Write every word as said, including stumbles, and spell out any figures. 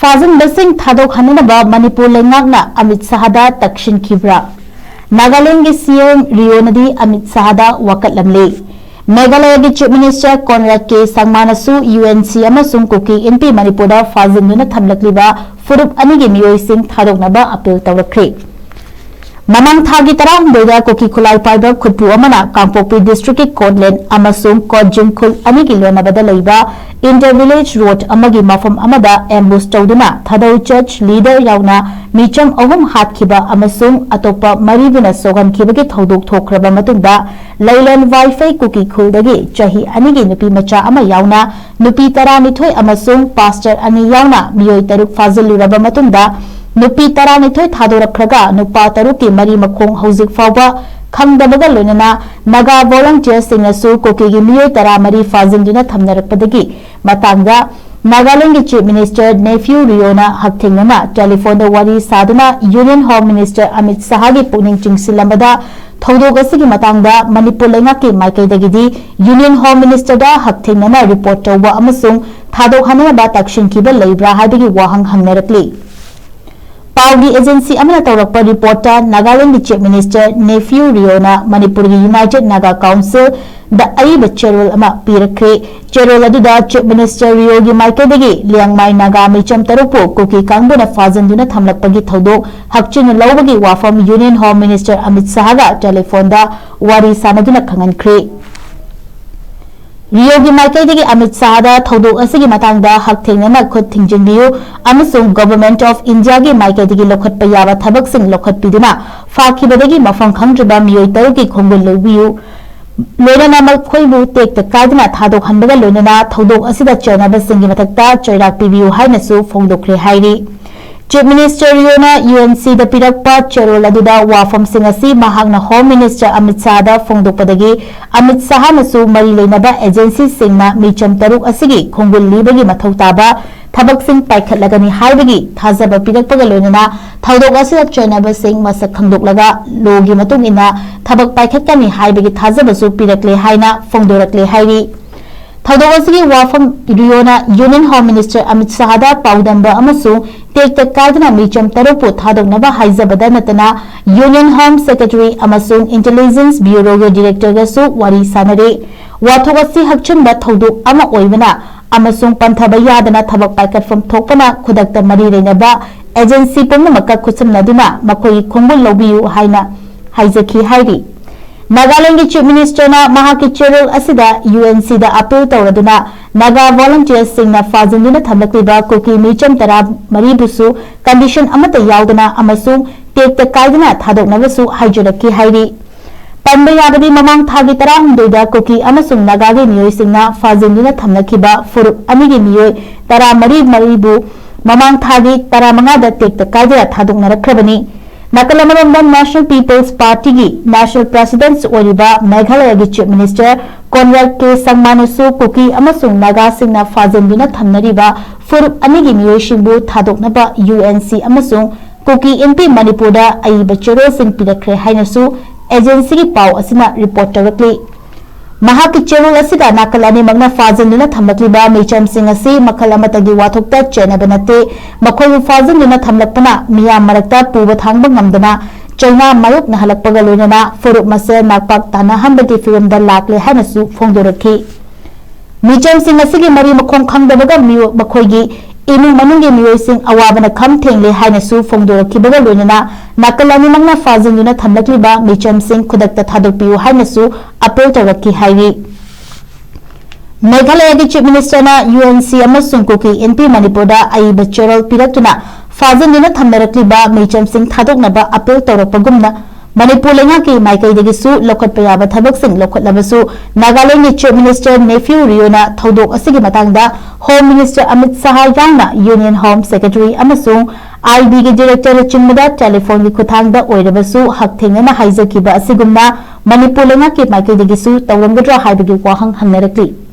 ꯐꯥꯖꯤꯟꯕꯁꯤꯡ ꯊꯥꯗꯣꯛꯍꯟꯅꯅꯕ ꯃꯅꯤꯄꯨꯔ ꯂꯩꯉꯥꯛꯅ ꯑꯃꯤꯠ ꯁꯍꯥꯗ ꯇꯛꯁꯤꯟꯈꯤꯕ꯭ꯔꯥ? ꯅꯥꯒꯥꯂꯦꯟꯗꯒꯤ ꯁꯤ ꯑꯦꯝ ꯔꯤꯑꯣꯅꯗꯤ ꯑꯃꯤꯠ ꯁꯍꯥꯗ ꯋꯥꯀꯠꯂꯝꯂꯤ꯫ ꯃꯦꯘꯥꯂꯌꯒꯤ ꯆꯤꯐ ꯃꯤꯅꯤꯁꯇꯔ ꯀꯣꯟꯔꯥꯗ ꯀꯦ ꯁꯪꯃꯥꯅꯁꯨ ꯌꯨ ꯑꯦꯟ ꯁꯤ ꯑꯃꯁꯨꯡ ꯀꯨꯀꯤ ꯏꯟꯄꯤ ꯃꯅꯤꯄꯨꯔꯗ ꯐꯥꯖꯤꯟꯗꯨꯅ ꯊꯝꯂꯛꯂꯤꯕ ꯐꯨꯔꯨꯞ ꯑꯅꯤꯒꯤ ꯃꯤꯑꯣꯏꯁꯤꯡ ꯊꯥꯗꯣꯛꯅꯕ ꯑꯄꯤꯜ ꯇꯧꯔꯛꯈ꯭ꯔꯦ꯫ ꯃꯃꯥꯡ ꯊꯥꯒꯤ ꯇꯔꯥꯍꯨꯝꯗꯣꯏꯗ ꯀꯨꯀꯤ ꯈꯨꯠꯂꯥꯏ ꯄꯥꯏꯕ ꯈꯨꯠꯄꯨ ꯑꯃꯅ ꯀꯥꯡꯄꯣꯛꯄꯤ ꯗꯤꯁꯇ꯭ꯔꯤꯛꯀꯤ ꯀꯣꯠꯂꯦꯟ ꯑꯃꯁꯨꯡ ꯀꯣꯠꯖꯤꯡ ꯈꯨꯜ ꯑꯅꯤꯒꯤ ꯂꯣꯟꯅꯕꯗ ꯂꯩꯕ ꯏꯟꯇꯔ ꯚꯤꯂꯦꯖ ꯔꯣꯗ ꯑꯃꯒꯤ ꯃꯐꯝ ꯑꯃꯗ ꯑꯦꯝꯕꯨꯁ ꯇꯧꯗꯨꯅ ꯊꯥꯗꯧ ꯆꯔꯆ ꯂꯤꯗꯔ ꯌꯥꯎꯅ ꯃꯤꯆꯝ ꯑꯍꯨꯝ ꯍꯥꯠꯈꯤꯕ ꯑꯃꯁꯨꯡ ꯑꯇꯣꯞꯄ ꯃꯔꯤꯗꯨꯅ ꯁꯣꯛꯍꯟꯈꯤꯕꯒꯤ ꯊꯧꯗꯣꯛ ꯊꯣꯛꯈ꯭ꯔꯕ ꯃꯇꯨꯡꯗ, ꯂꯩꯂꯣꯟ ꯋꯥꯏꯐꯩ ꯀꯨꯀꯤ ꯈꯨꯜꯗꯒꯤ ꯆꯍꯤ ꯑꯅꯤꯒꯤ ꯅꯨꯄꯤ ꯃꯆꯥ ꯑꯃ ꯌꯥꯎꯅ ꯅꯨꯄꯤ ꯇꯔꯥꯅꯤꯊꯣꯏ ꯑꯃꯁꯨꯡ ꯄꯥꯁꯇꯔ ꯑꯅꯤ ꯌꯥꯎꯅ ꯃꯤꯑꯣꯏ ꯇꯔꯨꯛ ꯐꯥꯖꯤꯜꯂꯨꯔꯕ ꯃꯇꯨꯡꯗ, ꯅꯨꯄꯤ ꯇꯔꯥꯅꯤꯊꯣꯏ ꯊꯥꯗꯣꯔꯛꯈ꯭ꯔꯒ ꯅꯨꯄꯥ ꯇꯔꯨꯛꯀꯤ ꯃꯔꯤ ꯃꯈꯣꯡ ꯍꯧꯖꯤꯛ ꯐꯥꯎꯕ ꯈꯪꯗꯕꯒ ꯂꯣꯏꯅꯅ ꯅꯥꯒꯥ ꯚꯣꯂꯨꯟꯇꯤꯌꯔꯁꯤꯡꯅꯁꯨ ꯀꯨꯀꯤꯒꯤ ꯃꯤꯑꯣꯏ ꯇꯔꯥꯃꯔꯤ ꯐꯥꯖꯤꯟꯗꯨꯅ ꯊꯝꯅꯔꯛꯄꯗꯒꯤ ꯃꯇꯥꯡꯗ ꯅꯥꯒꯥꯂꯦꯟꯒꯤ ꯆꯤꯐ ꯃꯤꯅꯤꯁꯇꯔ ꯅꯦꯐ꯭ꯌꯨ ꯔꯤꯑꯣꯅ ꯍꯛꯊꯦꯡꯅꯅ ꯇꯦꯂꯤꯐꯣꯟꯗ ꯋꯥꯔꯤ ꯁꯥꯗꯨꯅ ꯌꯨꯅꯤꯌꯟ ꯍꯣꯝ ꯃꯤꯅꯤꯁꯇꯔ ꯑꯃꯤꯠ ꯁꯍꯥꯒꯤ ꯄꯨꯛꯅꯤꯡ ꯆꯤꯡꯁꯤꯜꯂꯝꯕꯗ ꯊꯧꯗꯣꯛ ꯑꯁꯤꯒꯤ ꯃꯇꯥꯡꯗ ꯃꯅꯤꯄꯨꯔ ꯂꯩꯉꯥꯛꯀꯤ ꯃꯥꯏꯀꯩꯗꯒꯤꯗꯤ ꯌꯨꯅꯤꯌꯟ ꯍꯣꯝ ꯃꯤꯅꯤꯁꯇꯔꯗ ꯍꯛꯊꯦꯡꯅꯅ ꯔꯤꯄꯣꯔꯠ ꯇꯧꯕ ꯑꯃꯁꯨꯡ ꯊꯥꯗꯣꯛꯍꯟꯅꯕ ꯇꯛꯁꯤꯟꯈꯤꯕ ꯂꯩꯕ꯭ꯔꯥ ꯍꯥꯏꯕꯒꯤ ꯋꯥꯍꯪ ꯍꯪꯅꯔꯛꯂꯤ꯫ ꯄꯥꯎꯒꯤ ꯑꯦꯖꯦꯟꯁꯤ ꯑꯃꯅ ꯇꯧꯔꯛꯄ ꯔꯤꯄꯣꯔꯠꯇ ꯅꯥꯒꯥꯂꯦꯟꯒꯤ ꯆꯤꯐ ꯃꯤꯅꯤꯁꯇꯔ ꯅꯦꯐ꯭ꯌꯨ ꯔꯤꯑꯣꯅ ꯃꯅꯤꯄꯨꯔꯒꯤ ꯌꯨꯅꯥꯏꯇꯦꯗ ꯅꯥꯒꯥ ꯀꯥꯎꯟꯁꯤꯜꯗ ꯑꯏꯕ ꯆꯦꯔꯣꯜ ꯑꯃ ꯄꯤꯔꯛꯈ꯭ꯔꯦ꯫ ꯆꯦꯔꯣꯜ ꯑꯗꯨꯗ ꯆꯤꯐ ꯃꯤꯅꯤꯁꯇꯔ ꯔꯤꯑꯣꯒꯤ ꯃꯥꯏꯀꯩꯗꯒꯤ ꯂꯤꯌꯥꯡꯃꯥꯏ ꯅꯥꯒꯥ ꯃꯤꯆꯝ ꯇꯔꯨꯛꯄꯨ ꯀꯨꯀꯤ ꯀꯥꯡꯕꯨꯅ ꯐꯥꯖꯤꯟꯗꯨꯅ ꯊꯝꯂꯛꯄꯒꯤ ꯊꯧꯗꯣꯛ ꯍꯛꯆꯤꯟꯅ ꯂꯧꯕꯒꯤ ꯋꯥꯐꯝ ꯌꯨꯅꯤꯌꯟ ꯍꯣꯝ ꯃꯤꯅꯤꯁꯇꯔ ꯑꯃꯤꯠ ꯁꯍꯥꯒ ꯇꯦꯂꯤꯐꯣꯟꯗ ꯋꯥꯔꯤ ꯁꯥꯅꯗꯨꯅ ꯈꯪꯍꯟꯈ꯭ꯔꯦ꯫ ꯔꯤꯑꯣꯒꯤ ꯃꯥꯏꯀꯩꯗꯒꯤ ꯑꯃꯤꯠ ꯁꯍꯥꯗ ꯊꯧꯗꯣꯛ ꯑꯁꯤꯒꯤ ꯃꯇꯥꯡꯗ ꯍꯛꯊꯦꯡꯅꯅ ꯈꯨꯠ ꯊꯤꯡꯖꯤꯟꯕꯤꯌꯨ ꯑꯃꯁꯨꯡ ꯒꯣꯚꯔꯟꯃꯦꯟꯠ ꯑꯣꯐ ꯏꯟꯗꯤꯌꯥꯒꯤ ꯃꯥꯏꯀꯩꯗꯒꯤ ꯂꯧꯈꯠꯄ ꯌꯥꯕ ꯊꯕꯛꯁꯤꯡ ꯂꯧꯈꯠꯄꯤꯗꯨꯅ ꯐꯥꯈꯤꯕꯗꯒꯤ ꯃꯐꯝ ꯈꯪꯗ꯭ꯔꯕ ꯃꯤꯑꯣꯏ ꯇꯔꯨꯛꯀꯤ ꯈꯣꯡꯒꯨꯜ ꯂꯧꯕꯤꯌꯨ, ꯂꯣꯏꯅꯅ ꯃꯈꯣꯏꯕꯨ ꯇꯦꯛꯇ ꯀꯥꯏꯗꯅ ꯊꯥꯗꯣꯛꯍꯟꯕꯒ ꯂꯣꯏꯅꯅ ꯊꯧꯗꯣꯛ ꯑꯁꯤꯗ ꯆꯦꯟꯅꯕꯁꯤꯡꯒꯤ ꯃꯊꯛꯇ ꯆꯩꯔꯥꯛ ꯄꯤꯕꯤꯌꯨ ꯍꯥꯏꯅꯁꯨ ꯐꯣꯡꯗꯣꯛꯈ꯭ꯔꯦ ꯍꯥꯏꯔꯤ꯫ ꯆꯤꯐ ꯃꯤꯅꯤꯁꯇꯔ ꯔꯤꯑꯣꯅ ꯌꯨ ꯑꯦꯟ ꯁꯤꯗ ꯄꯤꯔꯛꯄ ꯆꯦꯔꯣꯜ ꯑꯗꯨꯗ ꯋꯥꯐꯝꯁꯤꯡ ꯑꯁꯤ ꯃꯍꯥꯛꯅ ꯍꯣꯝ ꯃꯤꯅꯤꯁꯇꯔ ꯑꯃꯤꯠ ꯁꯍꯥꯗ ꯐꯣꯡꯗꯣꯛꯄꯗꯒꯤ ꯑꯃꯤꯠ ꯁꯍꯥꯅꯁꯨ ꯃꯔꯤ ꯂꯩꯅꯕ ꯑꯦꯖꯦꯟꯁꯤꯁꯤꯡꯅ ꯃꯤꯆꯝ ꯇꯔꯨꯛ ꯑꯁꯤꯒꯤ ꯈꯣꯡꯒꯨꯜ ꯂꯤꯕꯒꯤ ꯃꯊꯧ ꯇꯥꯕ ꯊꯕꯛꯁꯤꯡ ꯄꯥꯏꯈꯠꯂꯒꯅꯤ ꯍꯥꯏꯕꯒꯤ ꯊꯥꯖꯕ ꯄꯤꯔꯛꯄꯒ ꯂꯣꯏꯅꯅ ꯊꯧꯗꯣꯛ ꯑꯁꯤꯗ ꯆꯦꯟꯅꯕꯁꯤꯡ ꯃꯁꯛ ꯈꯪꯗꯣꯛꯂꯒ ꯂꯣꯒꯤ ꯃꯇꯨꯡ ꯏꯟꯅ ꯊꯕꯛ ꯄꯥꯏꯈꯠꯀꯅꯤ ꯍꯥꯏꯕꯒꯤ ꯊꯥꯖꯕꯁꯨ ꯄꯤꯔꯛꯂꯦ ꯍꯥꯏꯅ ꯐꯣꯡꯗꯣꯔꯛꯂꯦ ꯍꯥꯏꯔꯤ꯫ ꯊꯧꯗꯣꯛ ꯑꯁꯤꯒꯤ ꯋꯥꯐꯝ ꯔꯤꯑꯣꯅ Union Home Minister ꯑꯃꯤꯠ ꯁꯍꯥꯗ ꯄꯥꯎꯗꯝꯕ ꯑꯃꯁꯨꯡ ꯇꯦꯛꯇ ꯀꯥꯏꯗꯅ ꯃꯤꯆꯝ ꯇꯔꯨꯛꯄꯨ ꯊꯥꯗꯣꯛꯅꯕ ꯍꯥꯏꯖꯕꯗ ꯅꯠꯇꯅ Union Home Secretary ꯑꯃꯁꯨꯡ Intelligence Bureauꯒꯤ Directorꯒꯁꯨ ꯋꯥꯔꯤ ꯁꯥꯟꯅꯔꯦ꯫ ꯋꯥꯊꯣꯛ ꯑꯁꯤ ꯍꯛꯆꯤꯟꯕ ꯊꯧꯗꯣꯛ ꯑꯃ ꯑꯣꯏꯕꯅ ꯑꯃꯁꯨꯡ ꯄꯟꯊꯕ ꯌꯥꯗꯅ ꯊꯕꯛ ꯄꯥꯏꯈꯠꯐꯝ ꯊꯣꯛꯄꯅ ꯈꯨꯗꯛꯇ ꯃꯔꯤ ꯂꯩꯅꯕ agency ꯄꯨꯝꯅꯃꯛꯀ ꯈꯨꯠꯁꯝꯅꯗꯨꯅ ꯃꯈꯣꯏꯒꯤ ꯈꯣꯡꯒꯨꯜ ꯂꯧꯕꯤꯌꯨ ꯍꯥꯏꯅ ꯍꯥꯏꯖꯈꯤ ꯍꯥꯏꯔꯤ꯫ ꯅꯥꯒꯥꯂꯦꯟꯗꯒꯤ Chief Ministerꯅ ꯃꯍꯥꯛꯀꯤ ꯆꯦꯔꯣꯜ ꯑꯁꯤꯗ UNCꯗ appeal ꯇꯧꯔꯗꯨꯅ ꯅꯥꯒꯥ volunteersꯁꯤꯡꯅ ꯐꯥꯖꯤꯟꯗꯨꯅ ꯊꯝꯂꯛꯂꯤꯕ ꯀꯨꯀꯤ ꯃꯤꯆꯝ ꯇꯔꯥ ꯃꯔꯤꯕꯨꯁꯨ condition ꯑꯃꯠꯇ ꯌꯥꯎꯗꯅ ꯑꯃꯁꯨꯡ ꯇꯦꯛꯇ ꯀꯥꯏꯗꯅ ꯊꯥꯗꯣꯛꯅꯕꯁꯨ ꯍꯥꯏꯖꯔꯛꯈꯤ ꯍꯥꯏꯔꯤ꯫ ꯄꯟꯕ ꯌꯥꯕꯗꯤ ꯃꯃꯥꯡ ꯊꯥꯒꯤ ꯇꯔꯥꯍꯨꯝꯗꯣꯏꯗ ꯀꯨꯀꯤ ꯑꯃꯁꯨꯡ ꯅꯥꯒꯥꯒꯤ ꯃꯤꯑꯣꯏꯁꯤꯡꯅ ꯐꯥꯖꯤꯟꯗꯨꯅ ꯊꯝꯅꯈꯤꯕ ꯐꯨꯔꯨꯞ ꯑꯅꯤꯒꯤ ꯃꯤꯑꯣꯏ ꯇꯔꯥꯃꯔꯤ ꯃꯔꯤꯕꯨ ꯃꯃꯥꯡ ꯊꯥꯒꯤ ꯇꯔꯥꯃꯉꯥꯗ ꯇꯦꯛꯇ ꯀꯥꯏꯗꯅ ꯊꯥꯗꯣꯛꯅꯔꯛꯈ꯭ꯔꯕꯅꯤ꯫ ꯅꯥꯀꯜ ꯑꯃꯔꯣꯝꯗ National People's Partyꯒꯤ National President ꯑꯣꯏꯔꯤꯕ ꯃꯦꯘꯥꯂꯌꯒꯤ Chief Minister Conrad K ꯁꯪꯃꯥꯅꯁꯨ ꯀꯨꯀꯤ ꯑꯃꯁꯨꯡ ꯅꯥꯒꯥꯁꯤꯡꯅ ꯐꯥꯖꯤꯟꯗꯨꯅ ꯊꯝꯅꯔꯤꯕ ꯐꯨꯔꯨꯞ ꯑꯅꯤꯒꯤ ꯃꯤꯑꯣꯏꯁꯤꯡꯕꯨ ꯊꯥꯗꯣꯛꯅꯕ UNC ꯑꯃꯁꯨꯡ ꯀꯨꯀꯤ ꯏꯟꯄꯤ ꯃꯅꯤꯄꯨꯔꯗ ꯑꯏꯕ ꯆꯦꯔꯣꯜꯁꯤꯡ ꯄꯤꯔꯛꯈ꯭ꯔꯦ ꯍꯥꯏꯅꯁꯨ agencyꯒꯤ ꯄꯥꯎ ꯑꯁꯤꯅ report ꯇꯧꯔꯛꯂꯤ꯫ ꯃꯍꯥꯛꯀꯤ ꯆꯦꯔꯣꯜ ꯑꯁꯤꯗ ꯅꯥꯀꯜ ꯑꯅꯤꯃꯛꯅ ꯐꯥꯖꯤꯟꯗꯨꯅ ꯊꯝꯂꯛꯂꯤꯕ ꯃꯤꯆꯝꯁꯤꯡ ꯑꯁꯤ ꯃꯈꯜ ꯑꯃꯠꯇꯒꯤ ꯋꯥꯊꯣꯛꯇ ꯆꯦꯟꯅꯕ ꯅꯠꯇꯦ꯫ ꯃꯈꯣꯏꯕꯨ ꯐꯥꯖꯤꯟꯗꯨꯅ ꯊꯝꯂꯛꯄꯅ ꯃꯤꯌꯥꯝ ꯃꯔꯛꯇ ꯄꯨꯕ ꯊꯥꯡꯕ ꯉꯝꯗꯅ ꯆꯩꯅꯥ ꯃꯥꯌꯣꯛꯅꯍꯜꯂꯛꯄꯒ ꯂꯣꯏꯅꯅ ꯐꯨꯔꯨꯞ ꯃꯁꯦꯜ ꯅꯥꯛꯄꯥꯛ ꯇꯥꯅꯍꯟꯕꯒꯤ ꯐꯤꯚꯝꯗ ꯂꯥꯛꯂꯦ ꯍꯥꯏꯅꯁꯨ ꯐꯣꯡꯗꯣꯔꯛꯈꯤ꯫ ꯃꯤꯆꯝꯁꯤꯡ ꯑꯁꯤꯒꯤ ꯃꯔꯤ ꯃꯈꯣꯡ ꯈꯪꯗꯕꯒ ꯃꯤꯑꯣ-, ꯃꯈꯣꯏꯒꯤ ꯏꯃꯨꯡ ꯃꯅꯨꯡꯒꯤ ꯃꯤꯑꯣꯏꯁꯤꯡ ꯑꯋꯥꯕꯅ ꯈꯝ ꯊꯦꯡꯂꯦ ꯍꯥꯏꯅꯁꯨ ꯐꯣꯡꯗꯣꯔꯛꯈꯤꯕꯒ ꯂꯣꯏꯅꯅ ꯅꯥꯀꯜ ꯑꯅꯤꯃꯛꯅ ꯐꯥꯖꯤꯟꯗꯨꯅ ꯊꯝꯂꯛꯂꯤꯕ ꯃꯤꯆꯝꯁꯤꯡ ꯈꯨꯗꯛꯇ ꯊꯥꯗꯣꯛꯄꯤꯌꯨ ꯍꯥꯏꯅꯁꯨ appeal ꯇꯧꯔꯛꯈꯤ ꯍꯥꯏꯔꯤ꯫ ꯃꯦꯘꯥꯂꯌꯒꯤ Chief Ministerꯅ UNC ꯑꯃꯁꯨꯡ ꯀꯨꯀꯤ ꯏꯟꯄꯤ ꯃꯅꯤꯄꯨꯔꯗ ꯑꯏꯕ ꯆꯦꯔꯣꯜ ꯄꯤꯔꯛꯇꯨꯅ ꯐꯥꯖꯤꯟꯗꯨꯅ ꯊꯝꯅꯔꯛꯂꯤꯕ ꯃꯤꯆꯝꯁꯤꯡ ꯊꯥꯗꯣꯛꯅꯕ appeal ꯇꯧꯔꯛꯄꯒꯨꯝꯅ ꯃꯅꯤꯄꯨꯔ ꯂꯩꯉꯥꯛꯀꯤ ꯃꯥꯏꯀꯩꯗꯒꯤꯁꯨ ꯂꯧꯈꯠꯄ ꯌꯥꯕ ꯊꯕꯛꯁꯤꯡ ꯂꯧꯈꯠꯂꯕꯁꯨ ꯅꯥꯒꯥꯂꯦꯟꯗꯒꯤ Chief Minister Neiphiu Rioꯅ ꯊꯧꯗꯣꯛ ꯑꯁꯤꯒꯤ ꯃꯇꯥꯡꯗ Home Minister ꯑꯃꯤꯠ ꯁꯍꯥ ꯌꯥꯎꯅ Union Home Secretary ꯑꯃꯁꯨꯡ IBꯒꯤ Directorꯅꯆꯤꯡꯕꯗ telephoneꯒꯤ ꯈꯨꯠꯊꯥꯡꯗ ꯑꯣꯏꯔꯕꯁꯨ ꯍꯛꯊꯦꯡꯅꯅ ꯍꯥꯏꯖꯈꯤꯕ ꯑꯁꯤꯒꯨꯝꯅ ꯃꯅꯤꯄꯨꯔ ꯂꯩꯉꯥꯛꯀꯤ ꯃꯥꯏꯀꯩꯗꯒꯤꯁꯨ ꯇꯧꯔꯝꯒꯗ꯭ꯔꯥ ꯍꯥꯏꯕꯒꯤ ꯋꯥꯍꯪ ꯍꯪꯅꯔꯛꯂꯤ꯫